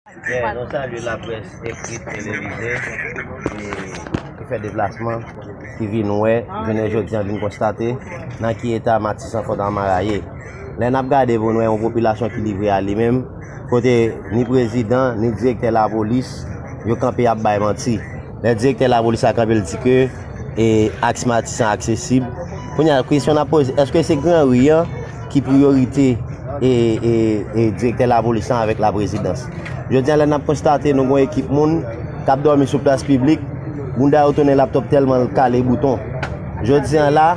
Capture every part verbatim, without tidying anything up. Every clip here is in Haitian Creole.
Byen, nou salye laprès eskrit, televize, e, ki fè deplasman, ki vin wè, jounen jodi a vin konstate nan ki eta Matisan Fontamara ye. Lè n ap gade pou n wè yon popilasyon ki livre a li menm, kote ni prezidan, ni direktè lapolis, yo kanpe ap bay manti. Lè direktè lapolis la kanpe, l di ke, e, aks Matisan aksesib. Kounye a, kesyon n ap poze, èske se Gran Ri an ki priyorite, e, e, e direktè lapolis lan avèk laprezidans? Jodi a, lè n ap konstate, nou gen yon ekip moun k ap dòmi sou plas piblik, bounda yo tounen laptòp tèlman l kale bouton. Jodi a la,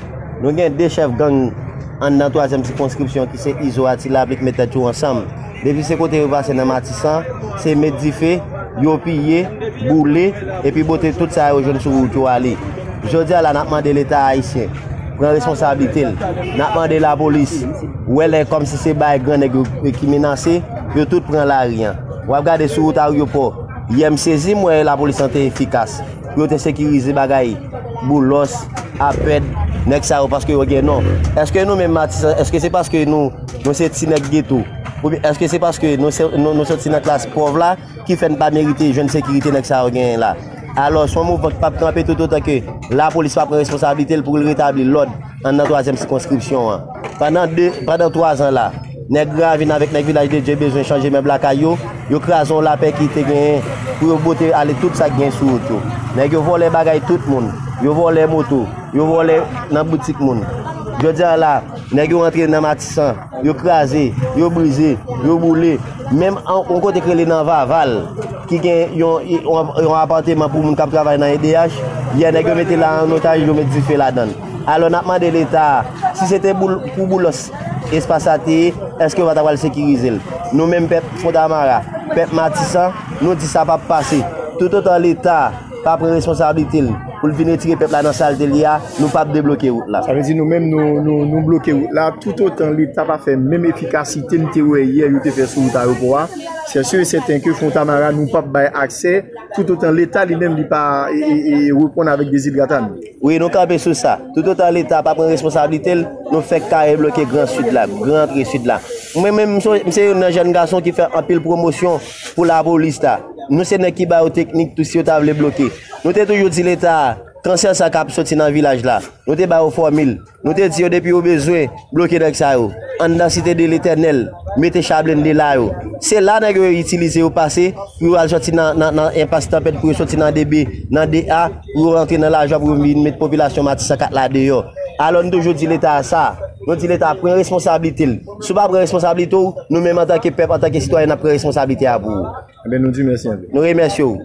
nou gen de chèf gang anndan twazyèm sikonskripsyon ki se Izo, Atila, Blik, met tèt yo ansanm. Depi se kote yo pase nan Matisan, se met dife, yo piye, boule, epi bote tout sa yo jwenn sou wout yo ale. Jodi a la, n ap mande Leta ayisyen pran responsablite l. N ap mande lapolis, wè lè kòmsi se bay grannèg yo ki menase, yo tout pran lari an. W ap gade sou wout aryopò, yè m sezi, m wè lapolis lan te efikas pou yo te sekirize bagay Boulos, Apèd, nèg sa yo, paske yo gen non. Èske nou menm Matisan, èske se paske nou, nou se ti nèg geto? Oubyen èske se paske nou se, nou, nou soti nan klas pòv la ki fè n pa merite jwenn sekirite nèg sa yo genyen la? Alò, se yon mouvman k p ap kanpe toutotan ke lapolis pa pran responsablite l pou l retabli lòd anndan twazyèm sikonskripsyon an. Pandan de, pandan twa zan la, nèg Ravin avèk nèg Vilaj de Dye bezwen chanje mèb lakay yo, yo kraze yon lapè ki te genyen pou yo bote ale tout sa k gen sou wout yo. Nèg yo vòlè bagay tout moun, yo vòlè moto, yo vòlè nan boutik moun. Jodi a la, nèg yo rantre nan Matisan, yo kraze, yo brize, yo boule. Menm an, yon kote k rele nan Vaval, ki gen yon, yon, yon apatman pou moun k ap travay nan E D H, yè nèg yo mete la an otaj, yo met dife ladan l. Alò, n ap mande Leta a, si se te boul-, pou Boulos espas sa te ye, èske yo pa ta pral sekirize l? Nou menm pèp Fontamara, pèp Matisan, nou di sa p ap pase. Toutotan Leta pa pran responsablite l pou l vin retire pèp la nan sa l te li a, nou p ap debloke wout la. Sa vle di nou menm, nou, nou, nou bloke wout la. Toutotan Leta pa fè menm efikasite n te wè yè yo te fè sou wout ayewopò a, se si e sèten ke Fontamara, nou p ap bay aksè, toutotan Leta li menm li pa, e, e, e, reponn avèk dezidrata nou. Wi, nou kanpe sou sa. Toutotan Leta pa pran responsablite l, nou fèk kare bloke Gran Sid la, gran antre Sid la. Mwen menm, m se, m se youn nan jèn gason ki fè anpil pwomosyon pou lapolis la. Nou se nèg ki ba yo teknik tou si yo ta vle bloke. Nou te toujou di Leta a, kansè sa k ap soti nan vilaj la, nou te ba yo fòmil. Nou te di yo depi yo bezwen bloke nèg sa yo, anndan Site de Letènèl, mete cha blende la yo. Se la nèg yo itilize yo pase pou yo al sòti nan, nan, nan enpas tanpèt, pou yo sòti nan de B, nan de A, pou yo rantre nan lajwa, pou yo vin met popilasyon Matisan kat la deyò. Alò, nou toujou di Leta a sa. Nou di Leta a pran responsablite l. Si w pa pran responsablite w, nou menm antanke pèp, antanke sitwayen, n ap pran responsablite a pou ou. Ebyen, nou di mèsi anpil. Nou remèsye w.